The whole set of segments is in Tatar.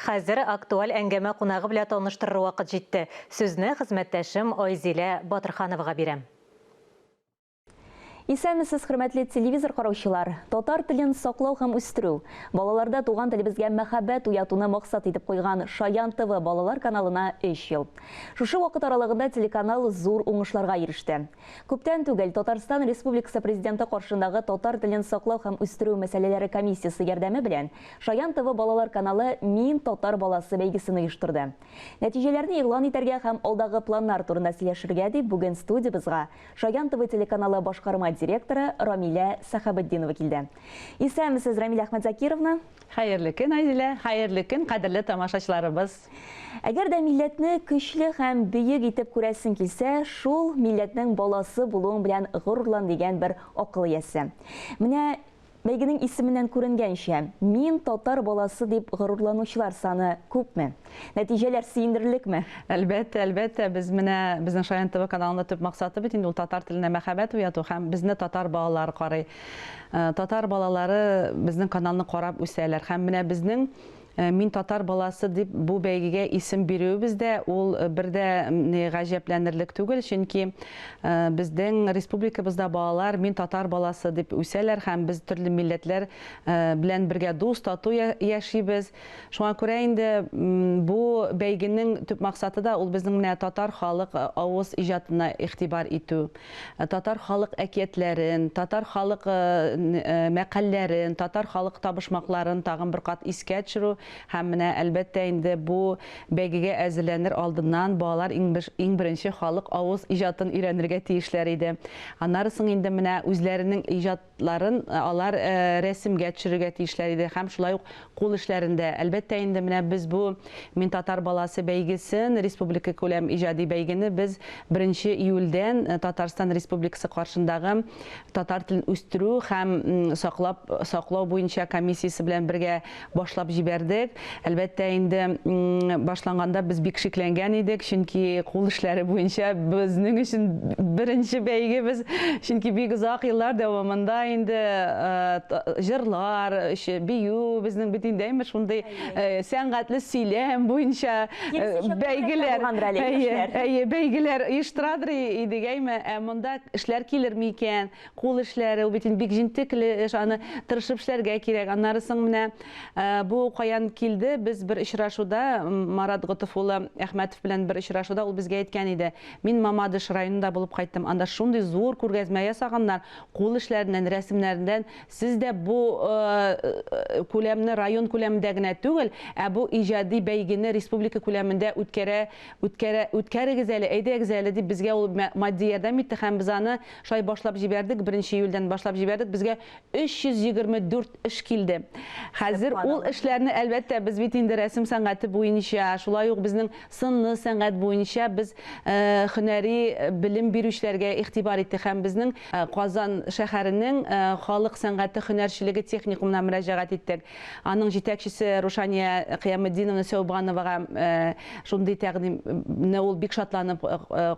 Хәзер актуаль әңгәмә кунагы белән таныштырыр вакыт җитте. Сүзне хезмәттәшем Айзилә Батырхановага бирәм. Исәнмесез, хөрмәтле телевизор караучылар! Татар телен саклау һәм үстерү, балаларда туган телебезгә мәхәббәт уятуны максат итеп куйган Шаян ТВ балалар каналына өч ел. Шушы вакыт аралыгында телеканал зур уңышларга иреште. Күптән түгел Татарстан Республикасы Президенты каршындагы татар телен саклау һәм үстерү мәсьәләләре комиссиясе ярдәме белән Шаян ТВ балалар каналы Мин татар баласы бәйгесен оештырды. Нәтиҗәләрне игълан итәргә һәм алдагы планнар турында сөйләшергә дип бүген студиябезгә Шаян ТВ телеканалы башкарма директоры Рамилә Сәхәбетдинова килде. Исәнмесез, Рамилә Әхмәтзакировна! Хәерле көн, Айзилә! Хәерле көн, кадерле тамашачыларыбыз! Әгәр дә милләтне көчле һәм бөек итеп күрәсең килсә, шул милләтнең баласы булуың белән горурлан дигән бер акыл иясе. Менә Бәйгенең исеменнән күренгәнчә, Мин татар баласы дип горурланучылар саны күпме? Нәтиҗәләр сөендерерлекме? Әлбәттә, әлбәттә, без менә безнең Шаян ТВ каналында төп максаты бит инде ул татар теленә мәхәббәт уяту һәм безне татар балалары карый. Татар балалары безнең каналны карап үсәләр һәм менә безнең Мин татар баласы дип бу бәйгегә исем бирүебез дә ул бер дә гаҗәпләнерлек түгел, чөнки безнең республикабызда балалар мин татар баласы дип үсәләр һәм без төрле милләтләр белән бергә дус, тату яшибез. Шуңа күрә инде бу бәйгенең төп максаты да ул безнең менә татар халык авыз иҗатына игътибар итү. Татар халык әкиятләрен, татар халык мәкальләрен, татар халык табышмакларын тагын бер кат искә төшерү һәм менә, әлбәттә инде, бу бәйгегә әзерләнер алдыннан балалар иң иң беренче халык авыз иҗатын өйрәнергә тиешләр иде. Аннары соң инде менә үзләренең иҗат ларын алар рәсемгә төшерергә тиешләр иде һәм шулай ук кул эшләрендә. Әлбәттә инде, менә без бу Мин татар баласы бәйгесен, республикакүләм иҗади бәйгене без беренче июльдән Татарстан Республикасы каршындагы татар телен үстерү һәм саклап саклау буенча комиссиясе белән бергә башлап җибәрдек. Әлбәттә инде, башланганда без бик шикләнгән идек, чөнки кул эшләре буенча безнең өчен беренче бәйгебез, чөнки бик озак еллар дәвамында инде җырлар, бию безнең бит инде, әйме, шундый сәнгатьле сөйләм буенча бәйгеләр, әйе, әйе, бәйгеләр оештырадыр идек, әйме, ә монда эшләр килерме икән? Кул эшләре, ул бит инде бик җентекле эш, аны тырышып эшләргә кирәк. Аннары соң менә бу каян килде, без бер очрашуда, Марат Готыф улы Әхмәтов белән бер очрашуда ул безгә әйткән иде, Мин Мамадыш районында булып кайттым, анда шундый зур күргәзмә ясаганнар, кул эшләреннән, рәсемнәреннән. Сез дә бу күләмне район күләмендә генә түгел, ә бу иҗади бәйгене республика күләмендә үткәрә, үткәрә, үткәрегез әле, әйдәгез әле, дип безгә ул матди ярдәм итте һәм без аны Шулай башлап җибәрдек, беренче июльдән башлап җибәрдек, безгә 324 эш килде. Хәзер ул эшләрне, әлбәттә, без бит инде рәсем сәнгате буенча, шулай ук безнең сынлы сәнгать буенча без һөнәри белем бирүчеләргә игътибар иттек һәм безнең Казан шәһәренең халык сәнгате һөнәрчелеге техникумына мөрәҗәгать иттек. Аның җитәкчесе Рушания Кыяметдиновна Сәүбановага шундый тәкъдимне ул бик шатланып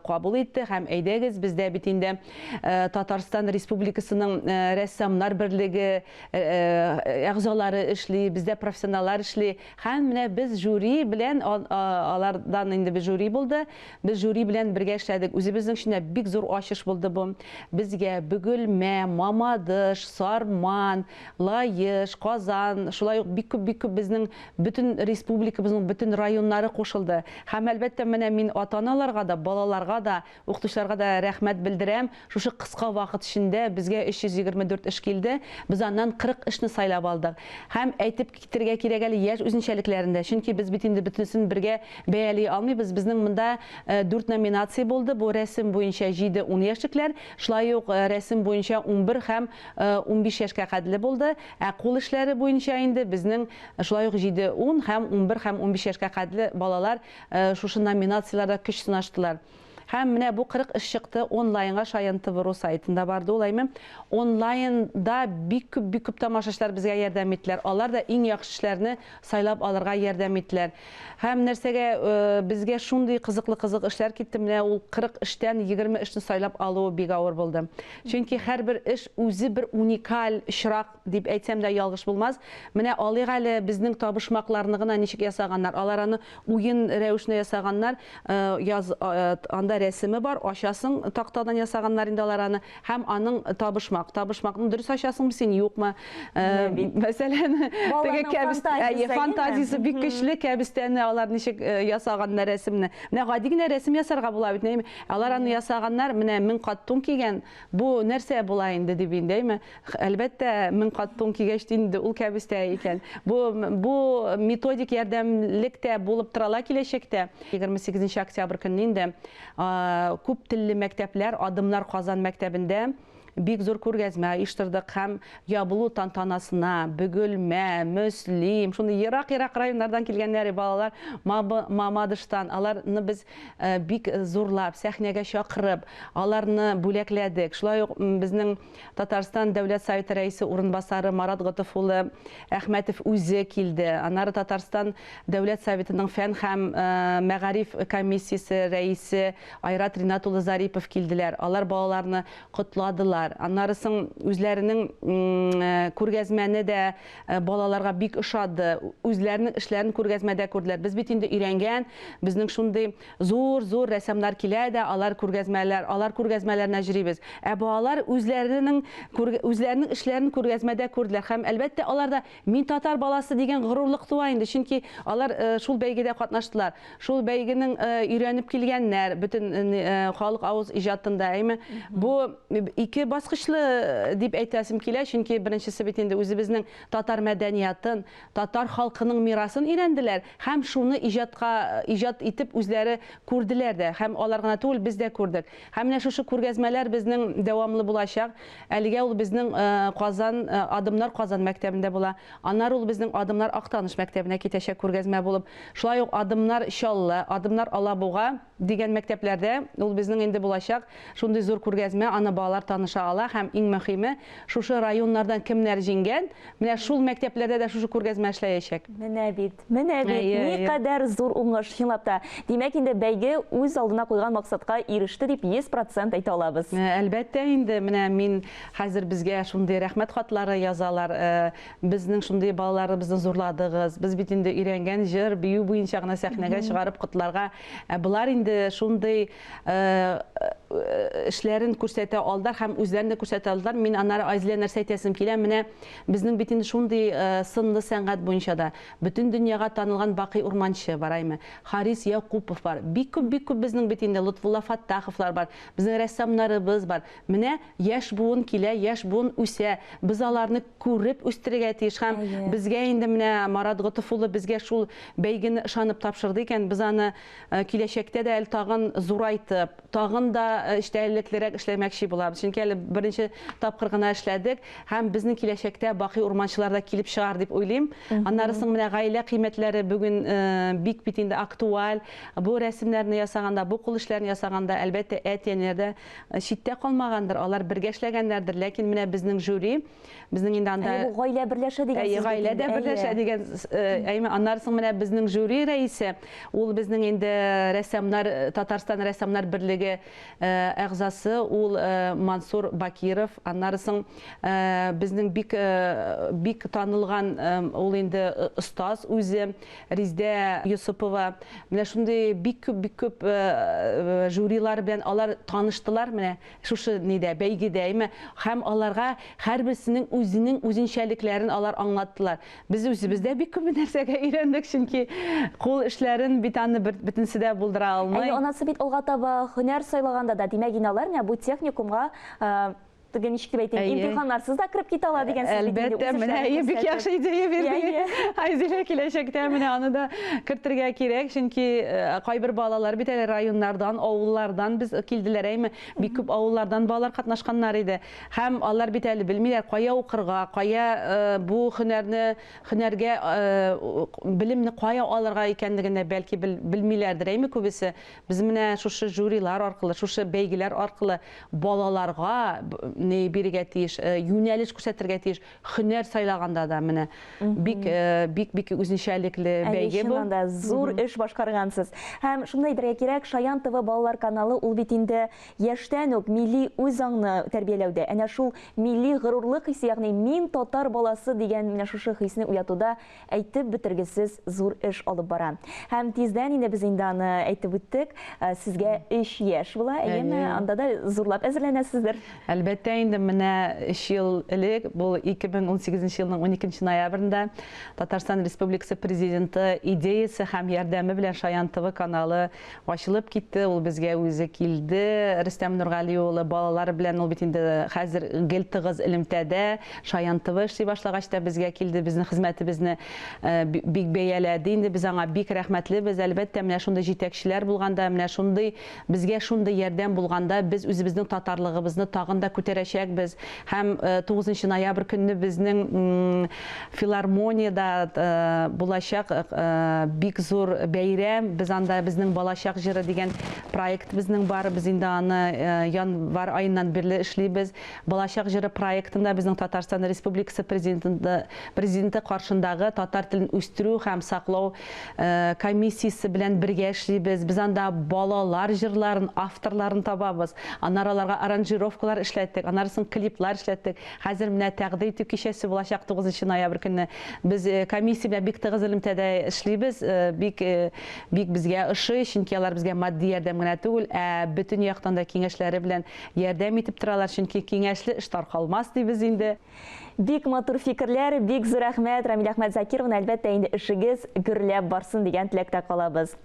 кабул итте һәм әйдәгез, бездә бит инде Татарстан Республикасының рәссамнар берлеге әгъзалары эшли, бездә профессионаллар эшли һәм менә без жюри белән, алардан инде без жюри булды, без жюри белән бергә эшләдек. Үзебезнең өчен дә бик зур ачыш булды бу. Безгә Бөгелмә, Мамадыш, Сарман, Лаеш, Казан, шулай ук бик күп, бик күп безнең бөтен республикабызның бөтен районнары кушылды. Һәм, әлбәттә, менә мин ата-аналарга да, балаларга да, укытучыларга да рәхмәт белдерәм. Шушы кыска вакыт эчендә безгә 324 эш килде. Без аннан 40 эшне сайлап алдык. Һәм әйтеп китергә кирәк әле яшь үзенчәлекләрен дә. Чөнки без бит инде бөтенесен бергә бәяли алмыйбыз. Безнең монда дүрт номинация булды. Бу рәсем буенча җиде-ун яшьлекләр, шулай ук рәсем буенча 11 һәм 15 яшькә кадәрле булды. Ә кул эшләре буенча инде безнең шулай ук җиде, ун һәм 11 һәм 15 яшькә кадәрле балалар шушы номинацияләрдә көч сынаштылар. Һәм менә бу 40 эш чыкты онлайнга Шаян ТВ ру сайтында барды ул, әйме. Онлайнда бик күп, бик күп тамашачылар безгә ярдәм иттеләр. Алар да иң яхшы эшләрне сайлап алырга ярдәм иттеләр. Һәм нәрсәгә безгә шундый кызыклы-кызык эшләр китте, менә ул 40 эштән 20 эшне сайлап алуы бик авыр булды. Чөнки һәрбер эш үзе бер уникаль очрак дип әйтсәм дә ялгыш булмас. Менә алыйк әле безнең табышмакларны гына ничек ясаганнар. Алар аны уен рәвешендә ясаганнар. Яз, анда рәсеме бар, ачасың, тактадан ясаганнар инде алар аны. Һәм аның табышмак. Табышмакны дөрес ачасыңмы син, юкмы? Мәсәлән, теге кәбестә, фантазиясе бик көчле, кәбестәне алар ничек ясаганнар рәсемне. Менә гади генә рәсем ясарга була бит, әйме? Алар аны ясаганнар, менә 1000 кат тун кигән, бу нәрсә була инде дип инде, әйме? Әлбәттә, 1000 кат тун кигәч инде ул кәбестә икән. Бу, бу методик ярдәмлек тә булып тора ала киләчәктә. 28 октябрь көнне инде күп телле мәктәпләр Адымнар Казан мәктәбендә бик зур күргәзмә оештырдык һәм ябылу тантанасына Бөгелмә, Мөслим, шундый ерак-ерак районнардан килгәннәр балалар Мамадыштан, аларны без бик зурлап, сәхнәгә чакырып, аларны бүләкләдек. Шулай ук безнең Татарстан Дәүләт Советы Рәисе урынбасары Марат Готыф улы Әхмәтов үзе килде. Аннары Татарстан Дәүләт Советының фән һәм мәгариф комиссиясе рәисе Айрат Ринат улы Зарипов килделәр. Алар балаларны котладылар. Аннары соң үзләренең күргәзмәне дә балаларга бик ошады. Үзләренең эшләрен күргәзмәдә күрделәр. Без бит инде өйрәнгән, безнең шундый зур-зур рәссамнар килә дә, алар күргәзмәләр, алар күргәзмәләренә җөрибез. Ә балалар үзләренең үзләренең эшләрен күргәзмәдә күрделәр һәм, әлбәттә, аларда мин татар баласы дигән горурлык туа инде, чөнки алар шул бәйгедә катнаштылар. Шул бәйгенең өйрәнеп килгәннәр, бөтен халык авыз иҗатында, әйме. Бу ике баскычлы дип әйтәсем килә, чөнки беренчесе бит инде үзебезнең татар мәдәниятын, татар халкының мирасын өйрәнделәр һәм шуны иҗатка иҗат итеп үзләре күрделәр дә. Һәм алар гына түгел, без дә күрдек. Һәм менә шушы күргәзмәләр безнең дәвамлы булачак. Әлегә ул безнең Казан, Адымнар Казан мәктәбендә була. Аннары ул безнең Адымнар Актаныш мәктәбенә китәчәк күргәзмә булып. Шулай ук Адымнар Чаллы, Адымнар Алабуга дигән мәктәпләрдә ул безнең инде булачак. Шундый зур күргәзмә, аны балалар таныша ала һәм иң мөхиме, шушы районнардан кемнәр җиңгән, менә шул мәктәпләрдә дә шушы күргәзмә эшләячәк. Менә бит, менә бит, никадәр зур уңыш, чынлап та. Димәк инде бәйге үз алдына куйган максатка иреште дип 100 процент әйтә алабыз. Әлбәттә инде, менә мин хәзер безгә шундый рәхмәт хатлары язалар, безнең шундый балаларыбызны зурладыгыз, без бит инде өйрәнгән җыр, бию буенча гына сәхнәгә чыгарып котларга, ә болар инде шундый эшләрен күрсәтә алдылар һәм үзләрен дә күрсәтә алдылар. Мин аннары Айзилә нәрсә әйтәсем килә, менә безнең бит инде шундый сынлы сәнгать буенча да бөтен дөньяга танылган Бакый Урманче бар, әйме, Харис Якупов бар, бик күп, бик күп безнең бит инде Лотфулла Фәттаховлар бар, безнең рәссамнарыбыз бар. Менә яшь буын килә, яшь буын үсә, без аларны күреп үстерергә тиеш һәм безгә инде менә Марат Готыф улы безгә шул бәйгене ышанып тапшырды икән, без аны Киләчәктә дә әле тагын зурайтып, тагын да эчтәлеклерәк эшләмәкче булабыз. Чөнки әле беренче тапкыр гына эшләдек һәм безнең киләчәктә бакый урманчылар да килеп чыгар дип уйлыйм. Аннары соң менә гаилә кыйммәтләре бүген бик бит инде актуаль. Бу рәсемнәрне ясаганда, бу кул эшләрен ясаганда, әлбәттә, әти-әниләр дә читтә калмагандыр, алар бергә эшләгәннәрдер. Ләкин менә безнең жюри, Безнең инде анда Әйе, бу гаилә берләшә дигән сүз. Гаилә дә берләшә дигән, әйме, аннары соң менә безнең жюри рәисе, ул безнең инде рәссамнар, Татарстан рәссамнар берлеге әгъзасы, ул Мансур Бакиров. Аннары соң безнең бик бик танылган ул инде остаз үзе, Риздә Йосыпова. Менә шундый бик күп, бик күп жюрилар белән алар таныштылар менә. Шушы нидә, бәйгедә, әйме? Һәм аларга һәрберсенең үзенең үзенчәлекләрен алар аңлаттылар. Без үзебез дә бик күп нәрсәгә өйрәндек, чөнки кул эшләрен бит аны бөтенесе дә булдыра алмый. Әйе, анасы бит алга таба һөнәр сайлаганда да, димәк, инде алар менә бу техникумга теге ничек дип әйтим, имтиханнарсыз да кереп китә ала дигән сүз бит инде. Әлбәттә, менә әйе, бик яхшы идея бирдегез. Айзилә, киләчәктә менә аны да кертергә кирәк, чөнки кайбер балалар бит әле районнардан, авыллардан без килделәр, әйме? Бик күп авыллардан балалар катнашканнар иде. Һәм алар бит әле белмиләр, кая укырга, кая бу һөнәрне, һөнәргә белемне кая алырга икәнлеген дә бәлки белмиләрдер, әйме күбесе. Без менә шушы жюрилар аркылы, шушы бәйгеләр аркылы балаларга ни бирергә тиеш, юнәлеш күрсәтергә тиеш, һөнәр сайлаганда да менә бик бик бик үзенчәлекле бәйге бу. Чыннан да зур эш башкаргансыз. Һәм шуны әйтергә кирәк, Шаян ТВ балалар каналы ул бит инде яшьтән үк милли үзаңны тәрбияләүдә, әнә шул милли горурлык хисе, ягъни мин татар баласы дигән менә шушы хисне уятуда әйтеп бетергесез зур эш алып бара. Һәм тиздән инде без инде аны әйтеп үттек, сезгә өч яшь була, әйеме? Анда да зурлап әзерләнәсездер. Әлбәттә инде, менә өч ел элек, бу 2018 елның 12 ноябрендә Татарстан Республикасы Президенты идеясе һәм ярдәме белән Шаян ТВ каналы ачылып китте, ул безгә үзе килде. Рөстәм Нургали улы балалар белән ул бит инде хәзер гел тыгыз элемтәдә. Шаян ТВ эшли башлагач та безгә килде, безнең хезмәтебезне бик бәяләде инде. Без аңа бик рәхмәтлебез. Әлбәттә, менә шундый җитәкчеләр булганда, менә шундый безгә шундый ярдәм булганда, без үзебезнең татарлыгыбызны тагын да күтәрәчәкбез. Һәм 9 ноябрь көнне безнең Филармониядә булачак бик зур бәйрәм. Без анда Безнең балачак җыры дигән проект безнең бар. Без инде аны январь аеннан бирле эшлибез. Балачак җыры проектында безнең Татарстан Республикасы Президенты Президенты каршындагы татар телен үстерү һәм саклау комиссиясе белән бергә эшлибез. Без анда балалар җырларын, авторларын табабыз. Аннары аларга аранжировкалар эшләттек, аннары соң клиплар эшләттек. Хәзер менә тәкъдир итү кичәсе булачак 9 ноябрь көнне. Без комиссия белән бик тыгыз элемтәдә эшлибез. Бик бик безгә ошый, чөнки алар безгә матди ярдәм генә түгел, ә бөтен яктан да киңәшләре белән ярдәм итеп торалар, чөнки киңәшле эш таркалмас дибез инде. Бик матур фикерләр, бик зур рәхмәт, Рамилә Әхмәтзакировна, әлбәттә инде эшегез гөрләп барсын дигән теләктә калабыз.